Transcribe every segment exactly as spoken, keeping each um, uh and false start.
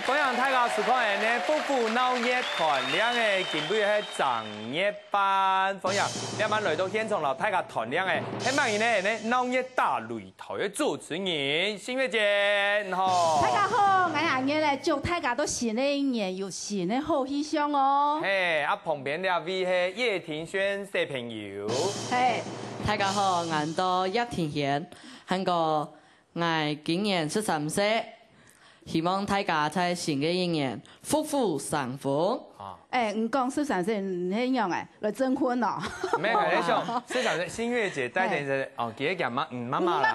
歡迎大家收看呢，福福鬧熱團練个，今晡日係正月班，歡迎這滿來到現場摎大家團練个，係麼人呢？呢鬧熱打擂台个主持人，新月姐，你好。大家好，𠊎係阿月咧，祝大家到新个一年有新个好氣象哦。嘿，啊，旁邊這位係葉庭軒小朋友。嘿，大家好，𠊎安到葉庭軒，還過 𠊎今年十三歲，希望大家在新个一年福福生福。啊。欸，你講十三歲，你係仰仔，來徵婚哦？無，𠊎在想，十三歲新月姐帶等一個，哦，佢个媽，嗯，媽媽啦，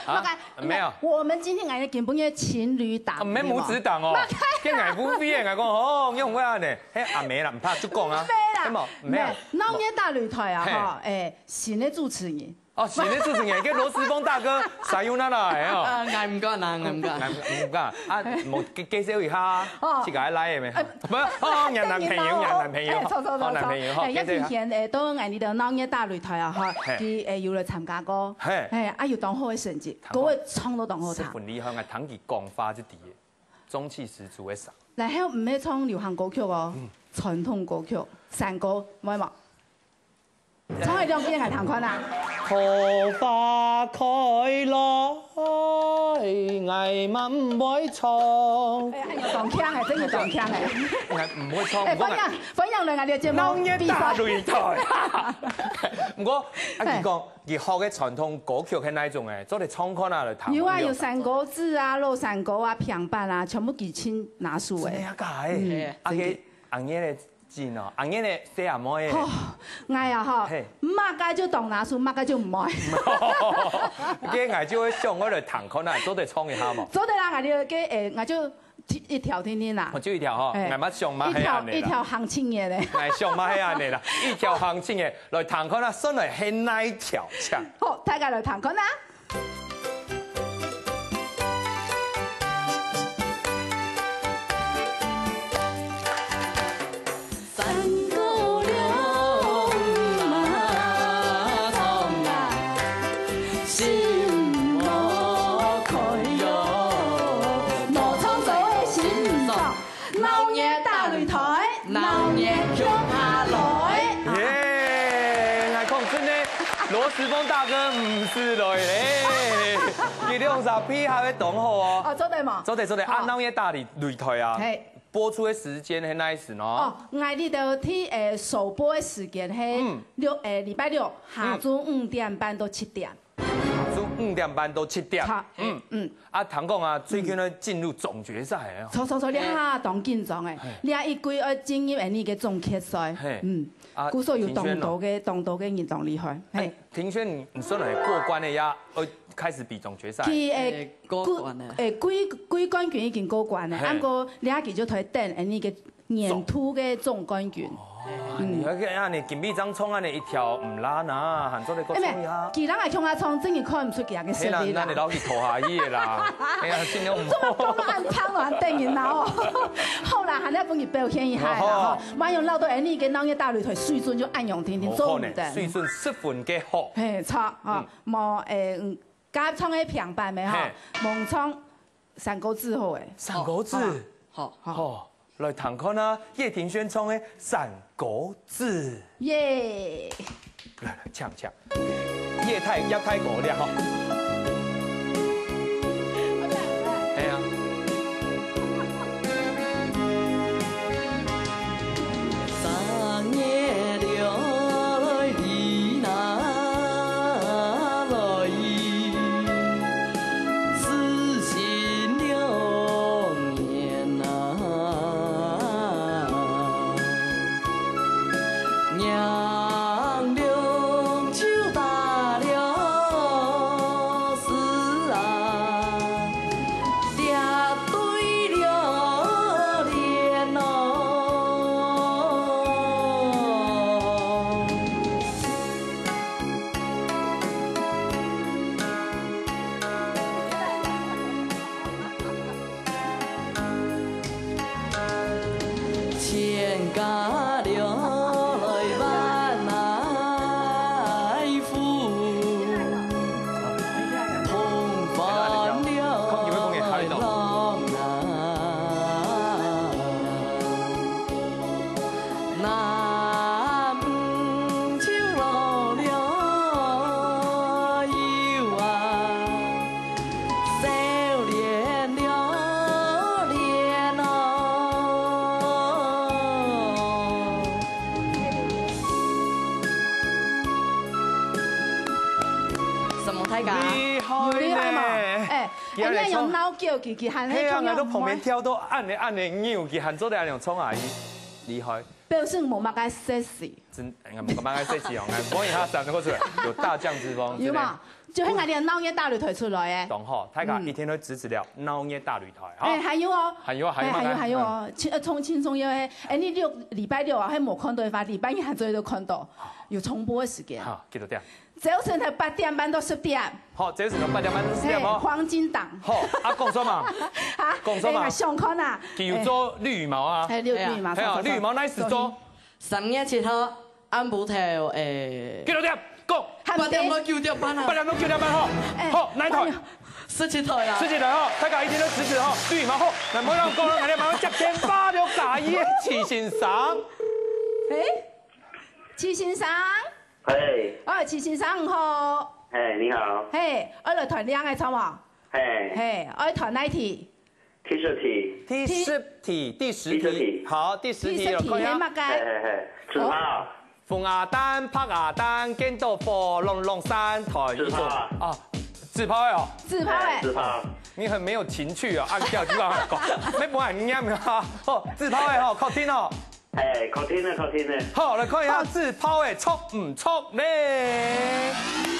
哈。啊，沒有。我們今天來跟朋友情侶打，哦，沒母子檔哦，跟𠊎不一樣，𠊎講，哦，用不要呢，嘿，阿妹啦，毋怕就講啊，沒啦，沒有，鬧熱大擂台啊，嘿。哈，欸，新个主持人。 哦，新个主持人，該羅時豐大哥，sayonara个哦。啊，𠊎毋敢啊，𠊎毋敢。𠊎毋敢啊，無介，介紹一下，哦。自家來个咩？呃，毋，哦，你男朋友，你男朋友，欸，著，著，著，哦，男朋友，吼，欸，介紹一下。葉庭軒，欸，到𠊎這兜鬧熱大擂台啊，吼，嘿。佢，欸，有來參加過，嘿。嘿，啊，有當好个成績，參加。歌仔唱到當好聽。十分厲害，𠊎聽佢講話就知个，中氣十足个聲。然後毋係唱流行歌曲哦，嗯。傳統歌曲，山歌，會無？ 唱一兩遍來聽看啊。桃花開來，𠊎嘛毋會唱。哎，哎，有當強哎，真有當強哎。𠊎毋會唱，哎，毋過𠊎，歡迎，歡迎來𠊎這个節目鬧熱大擂台。毋過，啊，嘿。佢講，佢學个傳統歌曲係哪一種哎？做得唱看啊，來聽。有啊，有山歌子啊、老山歌啊、平板啊，全部佢盡拿手哎。真的啊，假的？嗯，啊，真的。佢，啊，你个 真哦，啊，你个細阿妹。吼，𠊎啊吼，嘿。麼个就當拿手，麼个就毋愛。該𠊎就會想，𠊎來聽看啊，做得唱一下無？做得啦，𠊎就，該，欸，𠊎就一，一條定定啦。哦，就一條吼，嘿。𠊎嘛想嘛係恁呢啦。一條，一條行情个咧。𠊎想嘛係恁呢啦，一條行情个，來聽看啊，算來係哪一條，請。好，大家來聽看啊。 山歌兩馬唱啊，心莫開喲。莫唱歌个心毋爽，鬧熱打擂台，鬧熱共下來。耶！𠊎講真个，羅時豐大哥毋使來咧，佢兩儕配合个當好哦。哦，做得無？做得，做得，啊，好。鬧熱打擂，擂台啊。嘿。 播出个時間係哪時呢？哦，𠊎這兜係，欸，首播个時間係，嗯。六，欸，禮拜六下晝五點半到七點。下晝五點半到七點。好，嗯。嗯。啊，聽講啊，最近愛進入總決賽啊。著，著，著，這下當緊張欸，嘿。這一季愛進入𠊎俚个總決賽。嘿。嗯。啊，故所有當多个，庭軒呢？當多个人當厲害。嘿。啊，庭軒，你，你算來過關个呀，呃，開始比總決賽。佢，欸，欸， 過關了。欸，季，季冠軍已經過關了，嘿。啊毋過這下佢就在等𠊎俚个年度个總冠軍。哦，嗯。你看，恁呢，金美章唱恁呢一條毋罅哪，還做得過唱一下。欸，無，佢人還共下唱，真个看毋出佢个實力啦。嘿啦，恁呢摎佢拖下去个啦。哎呀，盡量毋好。做麼个講到恁聽啊，等人啦哦。好啦，還愛分佢表現一下啦，哦。吼。莫用鬧到𠊎俚个鬧熱打擂台水準就恁樣定定，做毋得。好呢，水準十分个好。嘿，著，哦，嗯。無，欸，嗯， 加唱个平板个吼，嘿。罔唱山歌子好欸。山歌子？好，好，好。好，來聽看啊，葉庭軒唱个山歌子。耶！來，來，請，請。葉太，葉太哥，你好。嘿啊。 三月來，二月來，四新兩年啊，娘娘就打了。佢恁樣樣鬧噭佢，佢還係係啊，𠊎都旁邊跳到恁呢恁呢扭，佢還做得恁樣唱啊，佢厲害。表示無麼个識字。真，哎，無麼个識字哦，𠊎摸一下三個出來，有大將之風，有嘛？就係𠊎這鬧熱大擂台出來誒。懂吼，大家一定會支持了鬧熱大擂台哈。哎，還有哦。還有啊，還有嗎？哎，還有，還有哦，輕，呃，從輕鬆有誒，哎，你六，禮拜六啊，還無看到的話，禮拜日還做得看到，有重播的時間。好，幾多點？ 朝晨頭八點半到十點。好，朝晨頭八點半到十點哦。嘿，黃金檔。好，啊，講什麼？啊，講什麼？哎，𠊎想看啊。佢有做綠毛啊。哎，綠，綠毛，係啊，綠毛哪時做？三月七號暗晡頭，哎，幾多點？講。八點到九點半啊。八點到九點半吼。哎，好，哪一台？八點。十七台啦。十七台吼，大家一定要支持吼，綠毛吼。那麼讓講，大家馬上接電話了，加一，徐先生。哎，徐先生。 嘿。哦，徐先生你好。嘿，你好。嘿，愛來揣令个著無？嘿。嘿，愛揣哪題？第十題。第十題，第十題。第十題。好，第十題，第十題，有看一下。係麼个？嘿，嘿，嘿，紙炮。紅鴨蛋、白鴨蛋，見到火，隆隆山，台語組。紙炮啊。啊，紙炮个哦。紙炮个。嘿，紙炮。你很沒有情趣哦，啊，你叫紙炮講，沒辦法念啊。哦，紙炮个吼，確定哦。 哎，確定个，確定个。好，來看一下紙炮个著毋著咧？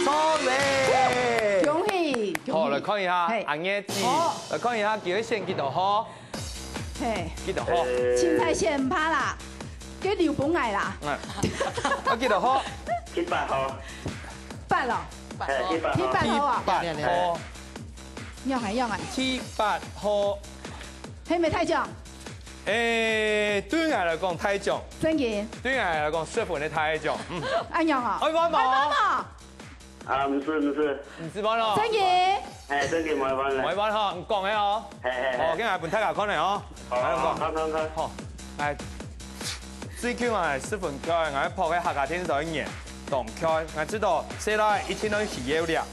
著咧。恭喜，恭喜。好，來看一下，嘿。阿月姊，好。來看一下，佢會選幾多號？嘿。幾多號？呃，凊彩選毋怕啦，佢留分𠊎啦。嗯。啊，幾多號？第八號。八咯。哎，第八號。第八號啊。第八號。樣仔，樣仔。第八號。係毋係大將？ 誒，對𠊎來講，大將。正經。對𠊎來講，十分个大將。嗯。恁樣啊？愛換無？愛換無？啊，毋使，毋使。毋使換咯。正經。哎，正經，無愛換了。無愛換吼，你講个哦。嘿，嘿，嘿。哦，今日分大家看个哦。好，來，講。好，看，看，看。好，來，最近啊，十分𤸁，𠊎拍个客家電視台个年，當𤸁，𠊎知道細倈一定愛需要了。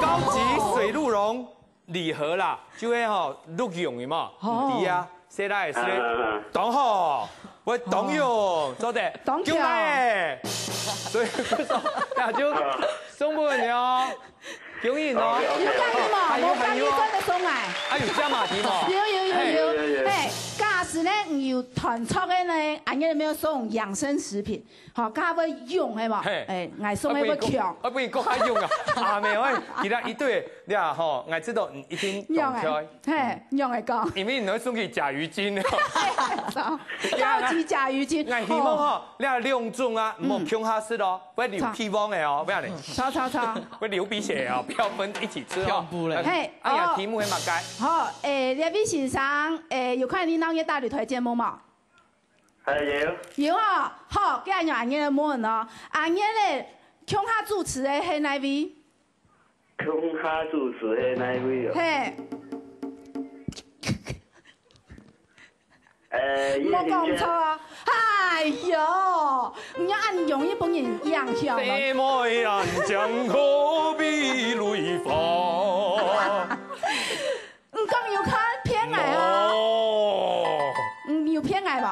高級水鹿茸。 禮盒啦，就係吼，鹿茸个嘛，哦。你知啊，細倈个時候，嗯，嗯，嗯。當好，會當用，哦。做得，當巧。用來欸。所以說，那就送分你哦，恭喜你哦。OK，OK，OK。有介意無？還有，無介意，還有哦。真个送來。啊，有加碼題無？有，有，有，嘿。有。有，有，有。嘿，假使呢，你有揣著个呢，恁樣有無有送養生食品？ 吼，較會用係無？嘿。哎，𠊎送个會強。啊，不然講，啊，不然講較用啊。啊，無有，哎，其他一對，你看吼，𠊎知道你一定懂開。用欸，嘿，用欸講。因為你會送佢甲魚精。超級甲魚精。𠊎希望吼，你兩種啊，嗯。莫共下食哦，會流鼻涕个哦，不要你。超，超，超。會流鼻血哦，不要分一起吃哦。恐怖嘞。嘿，哎呀，哦。題目係麼个？好，哎，這位先生，哎，有看你鬧熱大擂台節目無？ 還有。有哦，好，該恁樣阿月來問哦，阿月咧，共下主持个係哪位？共下主持个哪位哦？嘿。呃，莫講錯哦。哎喲，你愛恁容易分人影響哦。細妹人，江河比雷峰。 你講有看騙𠊎啊？哦。嗯，有騙𠊎無？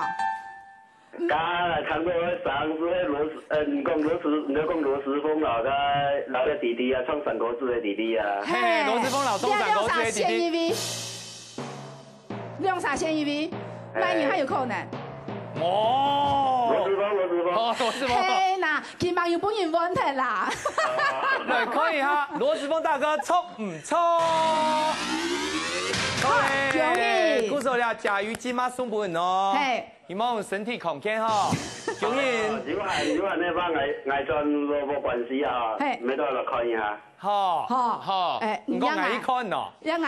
剛剛來看到个上次个羅時，呃，你講羅時，你講羅時豐啦，該，該个弟弟啊，唱山歌子个弟弟啊。嘿，羅時豐啦，唱山歌子个弟弟。兩儕選一位。兩儕選一位，哎。麼人較有可能？哦。羅時豐，羅時豐。哦，羅時豐。嘿吶，今晡又分人換忒啦。來看一下，羅時豐大哥著毋著？ 恭喜！恭喜！鼓手了，甲魚精嘛送分你哦。嘿。希望身體康健吼。恭喜！啊，有閒，有閒个話，𠊎，𠊎轉無，無關係啊，嘿。乜都來看一下。好，好。好。哎，你講𠊎去看喏。讓𠊎。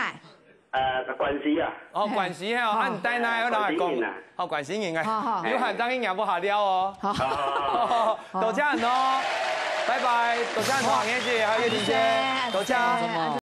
呃，關係啊。哦，嘿。關係哦，好。啊，你帶哪个來講？關係人啊。好，關係人啊。好，好。有閒正去若屋下尞哦。好。好，好，好，好。多謝你哦。拜拜，多謝你，好。阿月姊，還有月婷姐，多謝。多謝。